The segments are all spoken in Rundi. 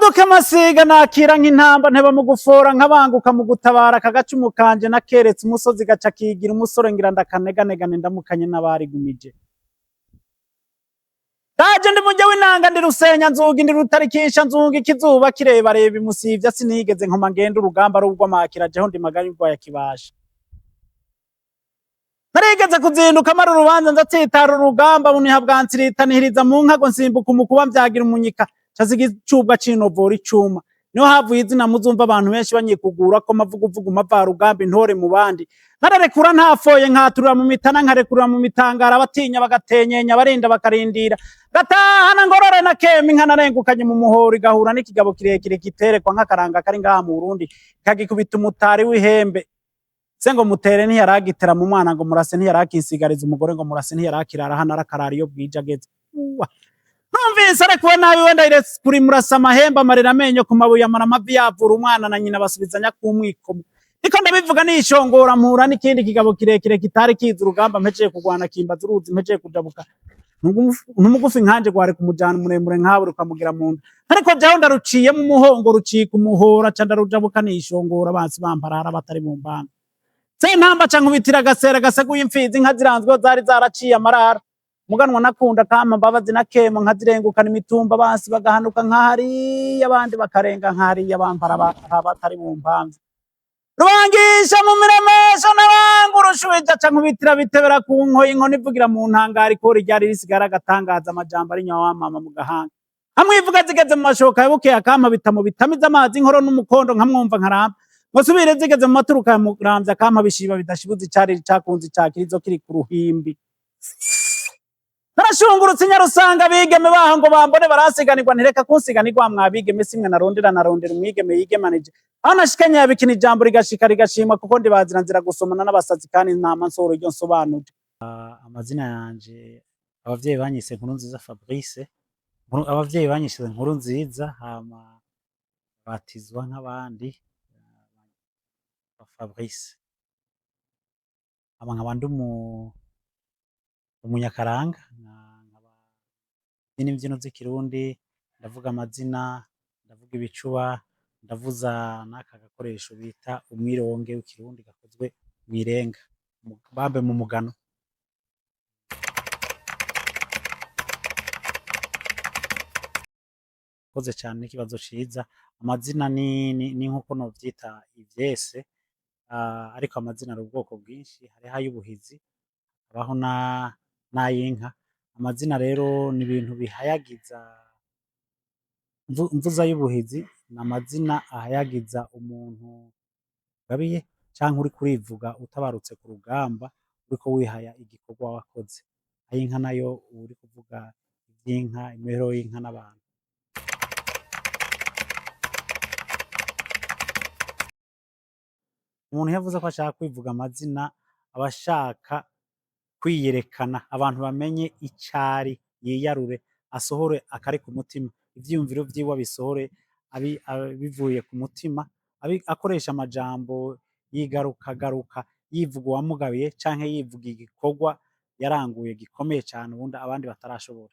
Nduke masiga nakira nk'intamba, nteba mu gufora nkabanguka mu gutabara. Aka gacumu kanje nakeretse umusozi gaca kigira umusore, ngira ndakaneganegane ndamukanye n'abarigumije. Ndaje ndi mujye w'inanga, ndi rusenya nzugi, ndi rutarikisha nzunga ikizuba kirebareba imusivya, sinigeze nkoma ngenda urugamba rugwamakira jeho ndi magarirwa ya kibasha. Narigeze kuzinduka mara urubanza nzatsitara urugamba buniha bwansirita nihiriza mu nkago nsimbuka umukuba mvyagira umunyika casiga icubwa cinovora icuma. Niho havuye izina muzumva abantu benshi banyikugura ko mavuguvugu mavarugamba intore mu bandi. Nkararekura ntafoye, nkaturira mu mitana, nkarekurira mu mitangara, abatinya bagatenyenya, abarinda bakarindira, gatahana ngorore na kema. Inka narengukanye mu muhoro igahura n'ikigabo kirekire kiterekwa nk'akaranga kari ngaha mu Burundi, kagikubita umutari w'ihembe se ngo mutere ntiyaragitera mu mwana, ngo murase ntiyarakisigariza umugore, ngo murase ntiyarakirara hano arakarara iyo bwije ageze. Uwa. Numvise arekuwe nabi wenda kuri murasa amahembe amarira amenyo ku mabuye amara amavi yavura umwana na nyina basubizanya kumwikomo. Niko ndabivuga nishongora mpura n'ikindi kigabo kirekire kitari kizi urugamba mpejeye kugwana, kimbaza uruzi mpejeye kujabuka. Ntumugufi nkanje gwari kumujana muremure nkawe rukamugira mu nda, ariko jaho ndaruciyemo umuhongo rucika umuhora ca ndarujabuka nishongora, bansi bamparara batari mu mbanda. Sentamba ca nkubitira agasera gaseguye imfizi, inka ziranzweho zari zaraciye amarara. Muganwa nakunda kampa mbabazi na kemo, nkazirengukana imitumba, bansi bagahanuka nkahariya, abandi bakarenga nkahariya, bampara batari mu mpamvu. Rubangisha mu miremesho n'abanga urushuhija ca nkubitira bitebera ku nkoyi, inkoni ivugira mu ntangaro ikora ryari risigara agatangaza amajambo ari nyawa mama mu gahanga. Amwivuga zigeze mu mashoka yabukeye akampa bitamo bitamiza amazi inkoro n'umukondo, nkamwumva nkaramba ngo zigeze mu maturuka ya muramvya akampa bishiba bidashibuza icari cakunze icakirizo kiri ku ruhimbi. Narashungurutse inyarusanga abigeme baho ngo bambone baransiganirwa, ntireka kunsiganirwa mwabigeme simwe narondera, narondera umwigeme yigemanije aho nashikanye yabikina ijambo rigashika rigashimwa kuko ndibazira nzira gusomana n'abasazi kandi ntama nsohora iryo nsobanuje. Amazina yanje abavyeyi banyise Nkurunziza Fabrice, abavyeyi banyise Nkurunziza hama batizwa nk'abandi Fabrice, hama nkaba ndi umunyakaranga, nkaba mbyina imvyino z'ikirundi, ndavuga amazina, ndavuga ibicuba, ndavuza n'aka gakoresho bita umwironge w'ikirundi gakozwe mw'irenga bambe mu mugano. Urakoze cane n'ikibazo ciza. Amazina ni nkuko novyita ivyese, ariko amazina ari ubwoko bwinshi, hariho ay'ubuhizi, hakabaho n'ayinka. Amazina rero ni ibintu bihayagiza, mvuze ay'ubuhizi ni amazina ahayagiza umuntu gabiye canke uriko urivuga utabarutse ku rugamba, uriko wihaya igikorwa wakoze. Ay'inka nayo uba uriko uvuga ivy'inka, imibereho y'inka n'abantu. Umuntu iyo avuze ko ashaka kwivuga amazina aba ashaka kwiyerekana, abantu bamenye icari, yiyarure, asohore akari ku mutima, ivyiyumviro vyiwe abisohore bivuye ku mutima, akoresha amajambo yigarukagaruka, yivuga uwamugabiye canke yivuga igikorwa yaranguye gikomeye cane ubundi abandi batarashobora.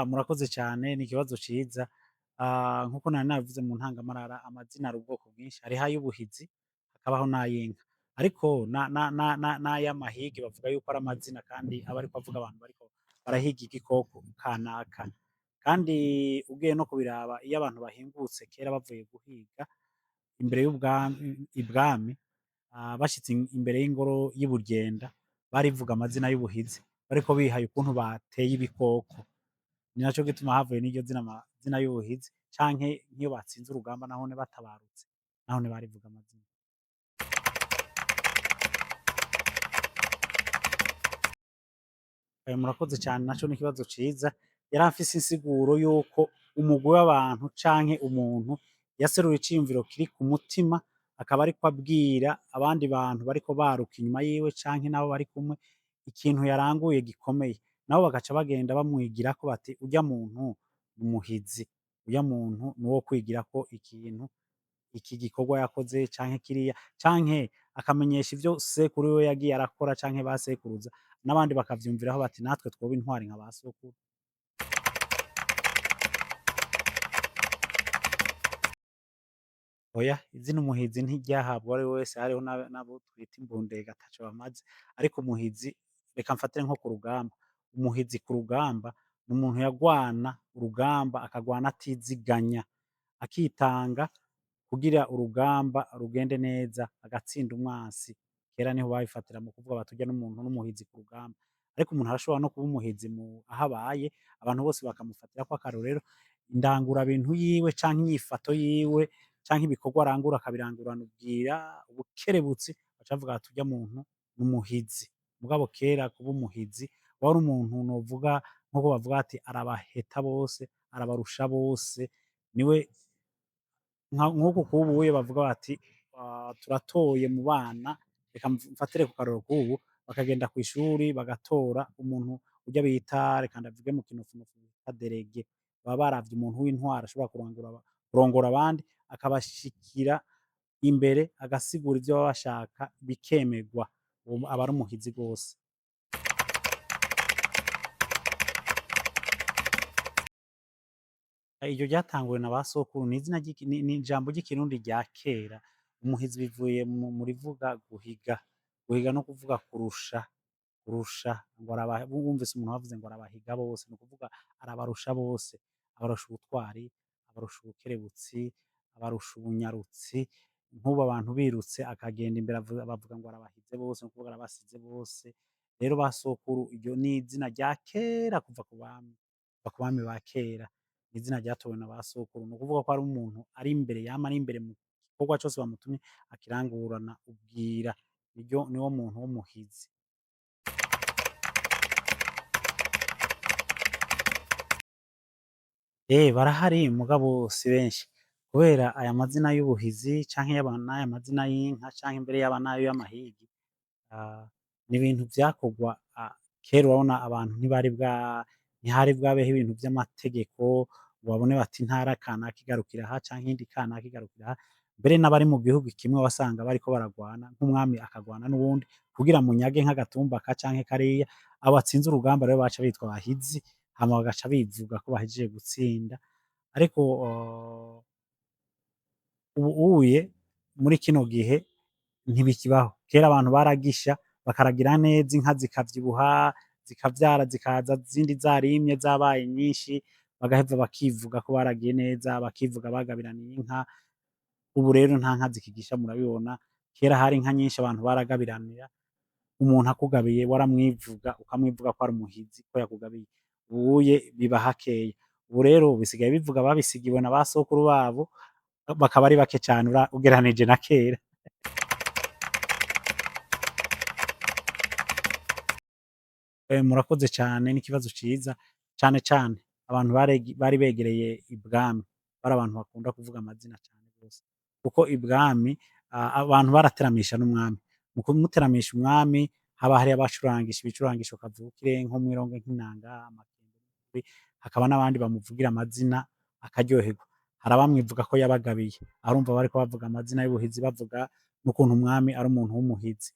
Murakoze cane ni ikibazo ciza. Nkuko nari nabivuze mu ntangamarara, amazina ari ubwoko bwinshi, hariho ay'ubuhizi hakabaho n'ay'inka, ariko n'ay'amahigi bavuga yuko ari amazina kandi aba ariko avuga abantu bariko barahiga igikoko kanaka. Kandi ugiye no kubiraba iyo abantu bahingutse kera bavuye guhiga imbere y'ubwami ibwami, bashitse imbere y'ingoro y'i Buryenda barivuga amazina y'ubuhizi bariko bihaye ukuntu bateye ibikoko. Ni naco gituma havuye n'iryo zina amazina y'ubuhizi, canke nk'iyo batsinze urugamba nahone batabarutse nahone barivuga amazina. Murakoze cane naco n'ikibazo ciza. Yari afise insiguro yuko umugwi w'abantu canke umuntu yaseruye iciyumviro kiri ku mutima, akaba ariko abwira abandi bantu bariko baruka inyuma yiwe canke nabo bari kumwe ikintu yaranguye gikomeye, nabo bagaca bagenda bamwigirako bati urya muntu n'umuhizi, urya muntu nuwo kwigirako ikintu, iki gikorwa yakoze canke kiriya, canke akamenyesha ivyo sekuru wiwe yagiye arakora canke ba sekuruza, n'abandi bakavyumviraho bati natwe twoba intwari nka ba sokuru. Oya, izina umuhizi ntiryahabwa uwariwe wese, hariho n'abo twita imbundega ataco bamaze, ariko umuhizi reka mfatire nko ku rugamba, umuhizi ku rugamba ni umuntu yagwana urugamba akagwana atiziganya, akitanga kugira urugamba rugende neza, agatsinda umwansi. Kera niho babifatira mu kuvuga bati urya n'umuntu n'umuhizi ku rugamba, ariko umuntu arashobora no kuba umuhizi mu aho abaye, abantu bose bakamufatirako akarorero, indangurabintu yiwe canke inyifato yiwe canke ibikorwa arangura akabirangurana ubwira, ubukerebutsi, baca bavuga bati urya muntu n'umuhizi. Mugabo kera kuba umuhizi wari umuntu novuga nkuko bavuga bati arabaheta bose, arabarusha bose, niwe nkuku kubuye bavuga bati turatoye mu bana, reka mfatire ku karorero kubu, bakagenda kw'ishuri bagatora umuntu urya bita, reka ndabivuge mu kinofunofu bita derege, baba baravye umuntu w'intwari ashobora kurongora abandi, akabashikira imbere agasigura ivyo baba bashaka bikemegwa, uwo aba ari umuhizi gose. Iryo ryatanguwe na ba sokuru n'izina n'ijambo ry'ikirundi rya kera, umuhizi bivuye mu rivuga guhiga, guhiga no kuvuga kurusha, kurusha ngo wumvise umuntu bavuze ngo arabahiga bose, nukuvuga arabarusha bose, abarusha ubutwari, abarusha ubukerebutsi, abarusha ubunyarutsi, nk'ubu abantu birutse akagenda imbere bavuga ngo arabahize bose, nukuvuga arabasize bose. Rero ba sokuru iryo n'izina rya kera kuva ku bami, kuva ku bami ba kera, n'izina ryatowe na ba sokuru, nukuvuga ko ari umuntu ari imbere, yama ari imbere mu gikorwa cose bamutumye akirangurana ubwira, niryo niwo muntu w'umuhizi. Barahari mugabo si benshi, kubera aya mazina y'ubuhizi canke n'aya mazina y'inka canke mbere yaba n'ayo y'amahigi, ni ibintu vyakorwa kera. Urabona abantu ntibari bwa ntihari bwabeho ibintu vy'amategeko ngo babone bati intara kanaka igarukira aha canke iyindi kanaka igarukira aha, mbere n'abari mu gihugu kimwe wasanga bariko baragwana, nk'umwami akagwana n'uwundi kugira munyage nk'agatumba aka canke kariya. Abo batsinze urugamba rero baca bitwa abahizi, hama bagaca bivuga ko bahejeje gutsinda. Ariko ubu uye muri kino gihe ntibikibaho. Kera abantu baragisha bakaragira neza, inka zikavyibuha zikavyara, zikaza izindi zarimye zabaye nyinshi, bagaheza bakivuga ko baragiye neza, bakivuga bagabiraniye inka. Ubu rero nta nka zikigisha murabibona, kera hari inka nyinshi abantu baragabiranira, umuntu akugabiye waramwivuga, ukamwivuga ko ari umuhizi ko yakugabiye. Ubuye biba hakeya. Ubu rero bisigaye bivuga babisigiwe na ba sokuru babo, bakaba ari bake cane ugereranije na kera. Murakoze cane n'ikibazo ciza, cane cane abantu bari begereye ibwami, bari abantu bakunda kuvuga amazina cane gose, kuko ibwami abantu barateramisha n'umwami. Mu kumuteramisha umwami haba hariyo abacurangisha ibicurangisho kavukire nk'umwironge, nk'inanga, amakembe, hakaba n'abandi bamuvugira amazina akaryoherwa. Hari abamwivuga ko yabagabiye, arumva bariko bavuga amazina y'ubuhizi, bavuga n'ukuntu umwami ari umuntu w'umuhizi.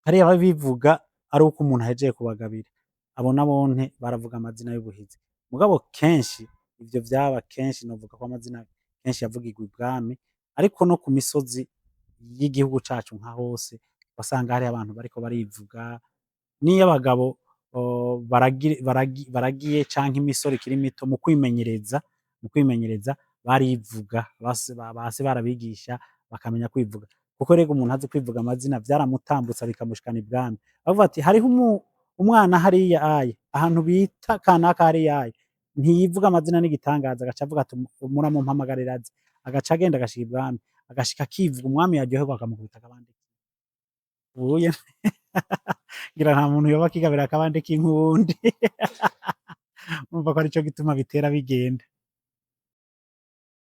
Hariya ababivuga ari uko umuntu ahejeje kubagabira, abo nabone baravuga amazina y'ubuhizi. Mugabo kenshi ivyo vyaba kenshi, novuga ko amazina kenshi yavugirwa ibwami, ariko no ku misozi y'igihugu cacu nka hose wasanga hariho abantu bariko barivuga. N'iyo abagabo baragiye canke imisore ikiri mito mu kwimenyereza barivuga, base barabigisha bakamenya kwivuga, kuko rega umuntu azi kwivuga amazina vyaramutambutsa bikamushikana ibwami. Bavuga ati hariho umwana hariya aye ahantu bita kanaka hariya aye ntiyivuga amazina n'igitangaza, agaca avuga ati muramumpamagarira aze, agaca agenda agashika ibwami, agashika akivuga, umwami yaryoherwa akamukubita akabande. Ubuye ngira nta muntu yoba akigabira akabande k'inkundi, urumva ko arico gituma bitera bigenda.